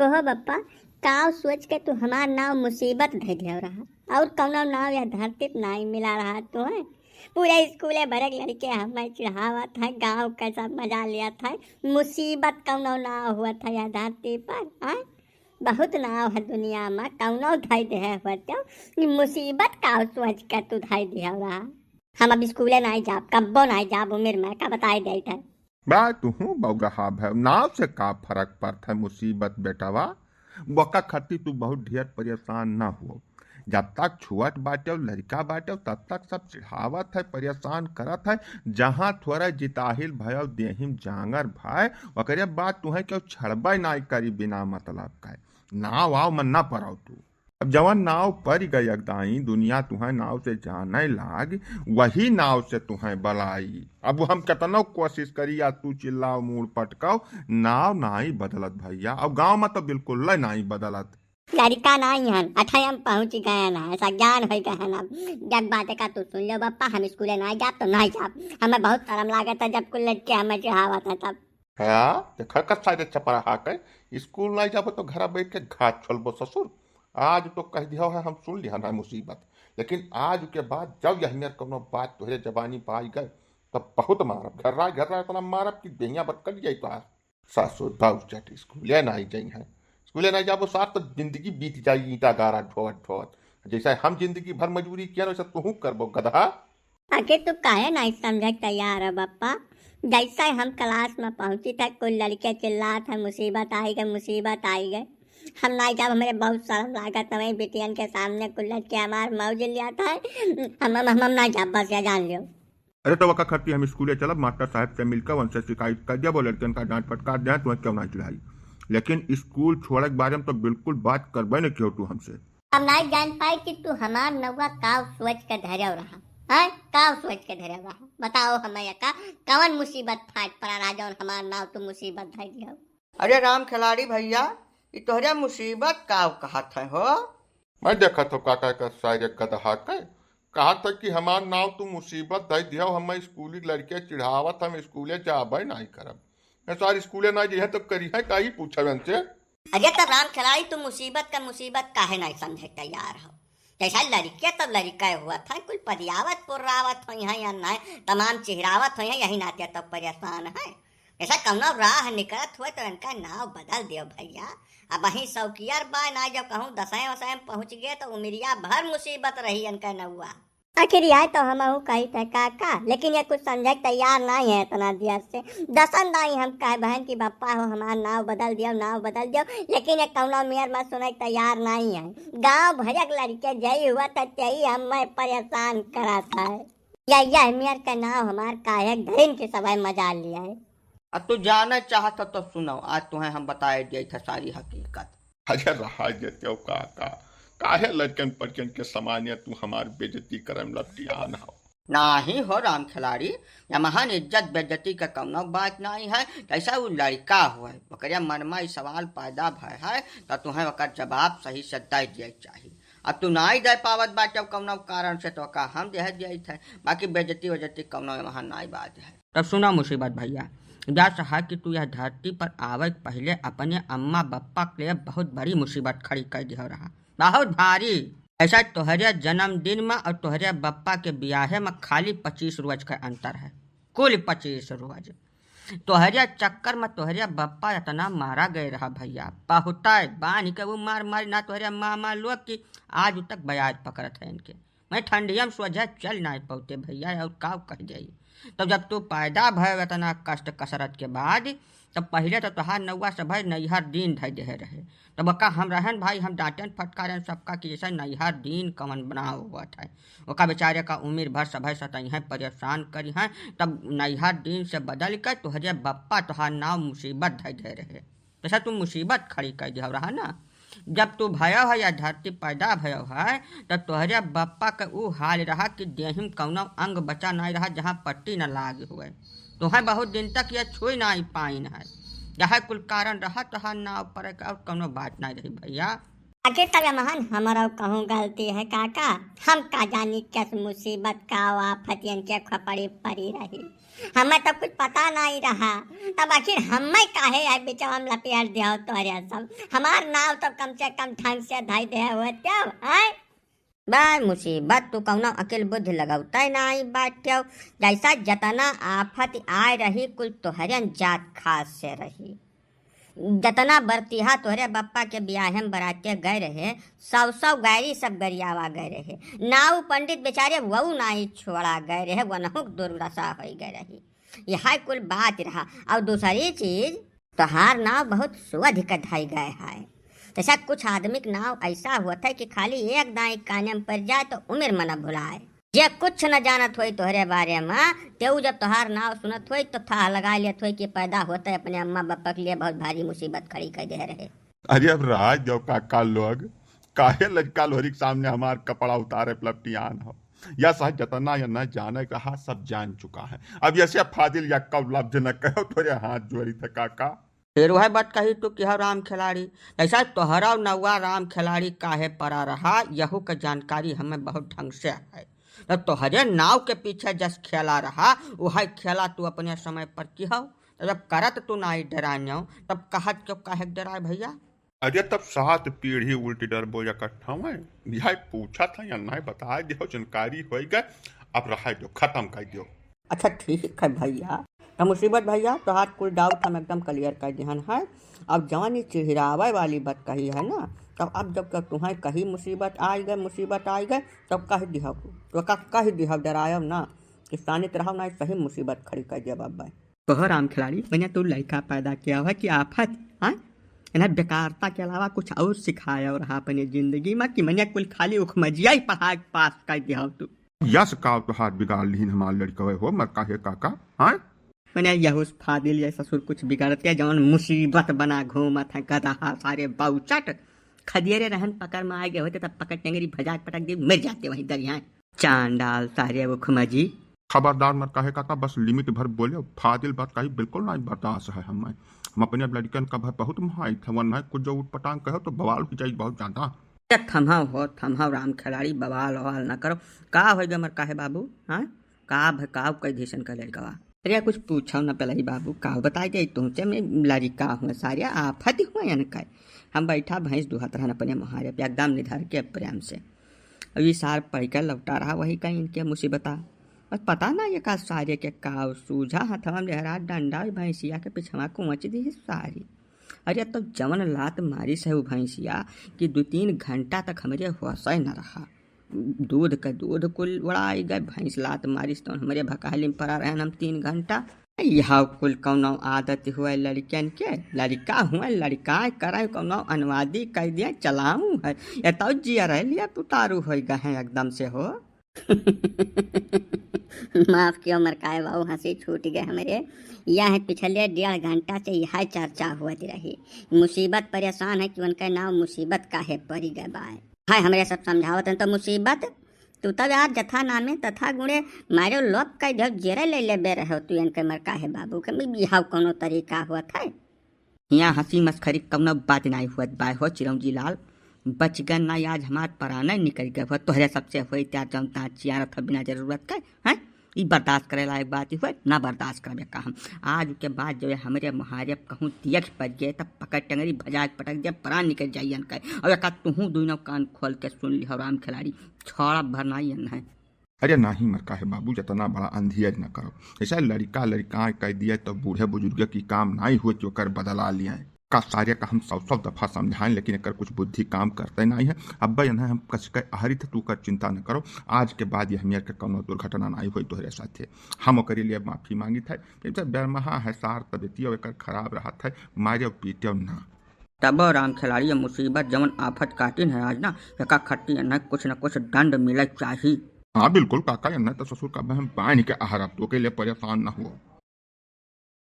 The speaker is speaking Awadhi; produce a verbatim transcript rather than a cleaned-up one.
कहो बप्पा, काव सोच के तू हमार नाव मुसीबत धइ दियो रहा? और कौनो नाव यह धरती पे नाहीं मिला रहा तुहैं। पूरे स्कूले भरे के लड़के हमें चिढ़ावत हैं, गाँव का सब मजा लियत हैं। मुसीबत कौनो नाव हुवत है यह धरती पर, हाँ? बहुत नाव है दुनिया में, कौनो धइ देहे हुवत हो, ई मुसीबत काव सोच के तू धइ दियो रहा? हम अब स्कूले नाहीं जाब, कब्बो नाहीं जाब उमिर में, का बताइ देइत है। बा, तुहूँ बौरहा भय, नाव से का फरक पड़त है मुसीबत बेटवा? ओका खातिर तू बहुत ढेर परेशान न हो। जब तक छोट बाटे, लड़का बाटे, तब तक सब चिढ़ावत है, परेशान करत है। जहाँ थोड़ा जिताहिल भय, देहिम जांगर भय, ओकरे बाद तुहैं केहू छड़बे नाहीं करी बिना मतलब का। नाव आव में न पड़ो तू। अब जवन नाव परि गए एक दाईं, दुनिया तुहैं नाव से जाने लाग, वही नाव से तुहैं बलाई। अब हम केतनो कोशिश करी या तू चिल्लाओ, मूड़ पटकाओ, नाव नाहीं बदलत भैया। अब गाँव में तो बिल्कुल नाहीं बदलत। लड़िका नाहीं हन, अठयम पहुँच गए ना, ऐसा ज्ञान होइ गए हन। अब जब बात का तू सुन लो बप्पा, हम स्कूले नाहीं जाब तो नाहीं जाब। हमें बहुत शर्म लागत है जब कुल लड़के हमें चिढ़ावत हैं तब। हाँ, देखा का सारे चपराहा के, स्कूल नाहीं जाबो तो घरा बैठ के घास छोलबो ससुर। आज तो कह दिया है, हम सुन लिया ना मुसीबत, लेकिन आज के बाद जब यह मेर कौनो बात तोहरे जबानी पे आई गए, तब बहुत मारब, घर्रा घर्रा इतना मारब कि देहिया बटकल जाई तोहार। सासुर बाऊ चट स्कूले नाहीं जाई हैं, स्कूले नाहीं जाबो सार तो जिंदगी बीत जाई ईंटा गारा ढोवत ढोवत। जैसे हम जिंदगी भर मजूरी किया ना, वैसे तुहूँ करबो गदहा। आखिर तू काहे नाहीं समझे के तैयार हो बप्पा? जैसे हम क्लास में पहुँची त कुल लड़के चिल्लात है, "मुसीबत आई गए, मुसीबत आई गए।" हम नाहीं जाब, हमरे बहुत शर्म लागत है, वहीं बिटियन के सामने कुल लड़के हमार मौज लियात है। हम, हम, हम, हम नाहीं जाब, बस या जान लियो। अरे तो वका खत्ती हम स्कूले चलब, मास्टर साहब से मिलकर उनसे शिकायत कर दिया, वो लड़कन का डांट फटकार दिया, तुम्हें क्यों ना चिढ़ाई। लेकिन स्कूल छोड़े के बारे में तो बिल्कुल बात करबे न कियो तू हमसे। अब नाहीं जान पाए कि तू हमार नौवा काव सोच के धर्यो रहा, हैं? काव सोच के धर्यो रहा? बताओ हमें यका, कवन मुसीबत फाट पड़ा रहा जौन हमार नाव तू मुसीबत धर दियो? अरे राम खिलाड़ी भैया, ई तोहरे मुसीबत काव कहत है हो? मैं देखत हो काका का सारे गदहा के, कहत है कि हमार नाव तू मुसीबत धर दियो, हम स्कूली लड़के चिढ़ावत, हम स्कूले जाबे नाहीं करब। मैं सार स्कूले नाहीं जइहे तो करी है का ही पूछब इनसे? अरे तब राम खिलाड़ी तू मुसीबत का मुसीबत काहे नाहीं समझे तैयार हो? जैसा लड़के तब लड़का हुवत है, कुल पदियावत पुर्रावत होइहैं या नाहीं, तमाम चिहरावत होइहैं, यही नाते तब परेशान है। जैसा कौनो राह निकलत हुए तो इनका नाव बदल दियो भैया। अब वहीं सौकियर बा ना, जब कहूँ दसैं वसैं में पहुँच गए तो उमिरिया भर मुसीबत रही इनका नौवा। आखिर यह तो हमहू कही थे काका, लेकिन ये कुछ समझे के तैयार नाहीं है इतना देर से। दसन दाई हम कहे बहन की बप्पा हो हमार नाव बदल दियो, नाव बदल दियो, लेकिन ये कौनो मेर में सुने के तैयार नाहीं है। गाँव भर के लड़के जई हुवत है, तेई हमें परेशान करत है। या, यह मेर के नाव हमार काहे धरिन के सबै मजा लिया है। आ तू जाने चाहत हो तो सुनो, आज तुम्हें हम बताए दिए थे सारी हकीकत। अरे रहा देते हो काका, काहे लड़कन पड़कन के सामने तू हमार बेइज्जती करे में लपटियान हो? नाहीं हो राम खिलाड़ी, या महान इज्जत बेइज्जती का कौनो बात नाहीं है। जैसा वो लड़का हुए, ओकरे मन में ई सवाल पैदा भय है, तो तुम्हें ओकर जवाब सही से दे दिए चाहिए। अब तू नाहीं दे पावत बाटे कौनो कारण से, तो का हम दे दिए थे, बाकी बेइज्जती वेज्जती कौनो वहाँ नाहीं बात है। तब सुना मुसीबत भैया, जस है कि तू यह धरती पर आवे के पहिले अपने अम्मा बप्पा के लिए बहुत बड़ी मुसीबत खड़ी कर दिया रहा, बहुत भारी। ऐसा तोहरे जन्मदिन में और तोहरे बप्पा के बियाहे में खाली पच्चीस रोज का अंतर है, कुल पच्चीस रोज। तोहरे चक्कर में तोहरे बप्पा इतना मारा गए रहा भैया, बहुताय बांध के वो मार मारी ना तोहरे मामा लोग की आज तक बयाज पकड़त है इनके। मैं ठंडिया में सोझा चल नाहीं पौते भैया, और का कह जाई। तब जब तू पैदा भय इतना कष्ट कसरत के बाद, तब पहिले तो तोहार नौवा सभै नैहर दिन धै देहे रहे। तब का हम रहन भाई, हम डांटेन फटकारेन सबका कि जैसे नैहर दिन कवन बनाव होत है। ओका बेचारे का उमिर भर सभै सतैहें परेशान करिहें, तब नैहर दिन से बदल के तोहरे बप्पा तोहार नाव मुसीबत धै देहे रहे। जैसा तू मुसीबत खड़ी कर दिया रहा ना, जब तू भयो है या धरती पैदा भयो है, तब तोहरे बप्पा के ऊ हाल रहा कि देहिम कौनो अंग बचा नाहीं रहा जहाँ पट्टी न लाग हुए। तोहें बहुत दिन तक यह छुई नाहीं पाइन है। यह कुल कारण रहा तोहार नाव पड़े के, और कौनो बात नाहीं रही भैया। आखिर तब एमहन हमरौ कहूँ गलती है काका? हम का जानी किस मुसीबत का आफतियन के खोपड़ी परी रही, हमें तो कुछ पता नाहीं रहा। तब आखिर हमें काहे है बिचवा में लपेट दियो तोहरे सब? हमार नाव तो कम से कम ढंग से धई दे होते, हैं? बे मुसीबत, तू कौनो अकिल बुद्धि लगौते नाहीं बाट्यो। जैसा जतना आफत आए रही, कुल तोहरे जात खास से रही। जतना बरतिहा तोहरे बप्पा के बियाहे में बराते गए रहे, सौ सौ गैरी सब गरियावा गए रहे। नाऊ पंडित बेचारे वऊ नाहीं छोड़ा गए रहे, वनहुक दुर्दशा होई गए रही। यह कुल बात रहा। और दूसरी चीज, तोहार नाव बहुत सुअधिक धई गए है। जैसा कुछ आदमी के नाव ऐसा होत है कि खाली एक दाई काने में पड़ जाए तो उम्र मना भुलाए। जे कुछ न जानत होई तोहरे बारे में, तेऊ जब तोहार नाव सुनत होई तो थाह लगा लेत होई कि पैदा होते अपने अम्मा बप्पा के लिए बहुत भारी मुसीबत खड़ी कर दे रहे। अरे अब रहा दो काका लोग, काहे लड़का लोहरी के सामने हमार कपड़ा उतारे पे लपटियान हो? या साहब जतना या न जाने कहा सब जान चुका है। अब ऐसे फाजिल या कब लफ्ज न कहो, तोरे हाथ जोड़ी थे काका। फिर वह बात कही तू कि हो राम खिलाड़ी, जैसा तोहरा नौवा राम खिलाड़ी काहे परा रहा, यहू के जानकारी हमें बहुत ढंग से है। तो तोहरे नाव के पीछे जस खेला रहा, वह खेला तू अपने समय पर की हो। तो जब करत तू नाई डरान्यो, तब कहत क्यों काहे के डराए भैया? अरे तब सात पीढ़ी उल्टी डरबो इकट्ठा में। यह पूछा था या नहीं बता दियो, जानकारी होई गए, अब रहा दो, खत्म कर दियो। अच्छा ठीक है भैया, तो मुसीबत भैया, तोहार कुल doubt हम एकदम clear कर दिहन है। अब जवन ई चिढ़ावे वाली बात कही है ना, तब अब जब तक तुम्हें कही मुसीबत आई गए, मुसीबत आई गए, तब कह दिहब, तो का कह दिहब, डरायब ना, कि शानित रहो ना, सही मुसीबत खड़ी कर दिया बाबा। कहो राम खिलाड़ी, मने तू लड़का पैदा किया हुआ कि आफत, हाँ? इन्हें बेकारता के अलावा कुछ और सिखाया और रहा अपनी जिंदगी में कि मने कुल खाली उखमजिया ही पढ़ा के पास कर दिया हो तू। यस का तोहार बिगाड़ लिहिन हमार लड़कवे हो, मर काहे काका, हाँ? मने यहूस फादिल ये ससुर कुछ बिगाड़त के जवन मुसीबत बना घूमत है गदहा सारे बाउचट। खदियरे रहन पकड़ में आ गए होते तब पकड़ टेंगरी भजाक पटक दे, मर जाते वहीं दरिया। चांडाल सारे उखमजी। खबरदार मर काहे काका, बस limit भर बोले, फादिल बात कही बिल्कुल नहीं बर्दाश्त है हमें। हम अपने लड़कन का भर बहुत महाई था, वरना कुछ जो उटपटांग कहो तो बवाल हो जाई बहुत ज्यादा। ए, थम्हाओ हो, थम्हाओ राम खिलाड़ी, बवाल ववाल ना करो। का होई गए मर काहे बाबू, हाँ? का भ-, का कह दिहसन का लड़कवा? अरे कुछ पूछो न पहले ही बाबू, का बताई दे तुमसे, मैं लड़का हूँ सारे आफत हुआ इनका। हम बैठा भैंस दुहत रहन अपने मुहारे पे एकदम निधर के प्रेम से। अब ये सार पढ़ के लौटा रहा वही कहीं इनके मुसीबता। बस पता ना ये का सारे के का सूझा हथवा में लहरा डंडा और भैंसिया के पिछवा कोंच दी सारी। अरे तो जवन लात मारिस है वो भैंसिया कि दो तीन घंटा तक हमरे होश न रहा। दूध के दूध कुल उड़ाई गए, भैंस लात मारिस तो हमरे भकाली में परा रहन हम तीन घंटा। यह कुल कौनो आदत हुए लड़कियन के, लड़का हुए लड़का करे कौनो अनुवादी कह दिए चलाऊ है, ये तो जिया रह लिया पुतारू हो गए हैं एकदम से हो। माफ कियो मर काहे बाबू, हंसी छूट गए हमरे। यह पिछले डेढ़ घंटा से यह चर्चा होत रही। मुसीबत परेशान है कि उनका नाम मुसीबत काहे पड़ी गए बाय। हाय हमरे सब समझावत हैं तो मुसीबत, तू तब यार जथा नामे तथा गुणे मारे लोप कह दे, जेरे ले लेबे रहो तू इनके मर काहे बाबू के, मैं बिहाव कौनो तरीका होत है। यहाँ हंसी मस्खरी कौनो बात नाई हुअत बाय हो चिरौंजी लाल, बच गन ना आज हमार पराने निकल गए हुआ तोहरे सबसे होई त्यार जौन ता चियारत हो बिना जरूरत के, हैं? ई बर्दाश्त करे लायक बात ही हुए, ना बर्दाश्त करबे का हम। आज के बाद जो है हमरे मुहारे कहूँ दियख पड़ गए तब पकड़ टंगरी भजाक पटक दे, परान निकल जाई इनके। और एका तुहूँ दोनों कान खोल के सुन लिहो राम खिलाड़ी, छोड़ा भर नाई है। अरे नाही मर काहे बाबू, जतना बड़ा अंधियर न करो। ऐसा लड़का लड़का कह दिया तो बूढ़े बुजुर्ग की काम नाई हुए कि ओकर बदला लिया। का सारे का हम सौ सौ दफा समझाएं लेकिन एकर कुछ बुद्धि काम करते नाई है। अब्बे इन्हें हम कस के आहरी थे, तू कर चिंता न करो। आज के बाद ये हमियर के कौनो दुर्घटना नाई हुई तोहरे साथे। हम ओकरे लिए माफी मांगी थे। जैसे बेरमहा है सार तबियतियो एकर खराब रहत है, मारे पीटे ना। तबो राम खिलाड़ी ये मुसीबत जवन आफत काटिन है आज ना, एका खट्टी इन्हें कुछ न कुछ दंड मिले चाही। हाँ बिल्कुल काका, इन्हें तो ससुर का बहन बांध के आहरब, तो के लिए परेशान न हो।